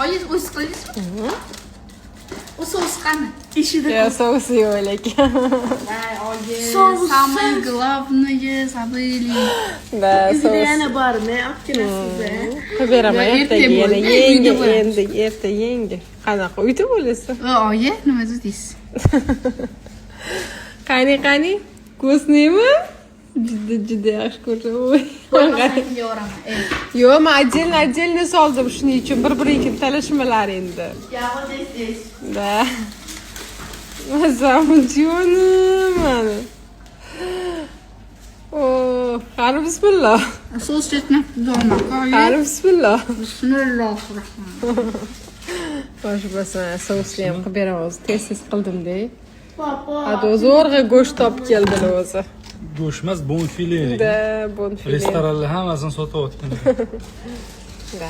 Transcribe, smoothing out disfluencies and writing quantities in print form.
Oyi, o'zi qildingizmi? U sous qani? Ishida Yo, sousi yo'q lekin. Voy, oyi, Sousi. Самое главное забыли. Да, Izida sous. Yana bormi? Olib kelasiz. Qilib beraman Yo, ertaga erta yana bo'ldi, yengi uyda bo'lamiz. endi erta yengi. Qanaqa uyda bo'lasiz? Oyi, nima deysiz? Qani, qani? Вкусный mi? Juda juda yaxshi ko'raman. Yeyaveraman. Yo'q, men отдельно отдельно soldim shuning uchun bir-biriga talashmalar endi. Я вот здесь. Да. Mazam jonim mani. Oh, qani bismillah. Sous yetmabdi dolma. Qani bismillah. Bismillahirrohmanirrohim. Xo'sh, bo'lsa, sousli ham qilib beraman o'zi. Tez tez qildim-da. Papa. Hadi zo'rg'a go'sht topib keldilar o'zi. Go'sht emas, bonfile. Да, bonfile. Restoranlar hammasini sotayotgan. Да.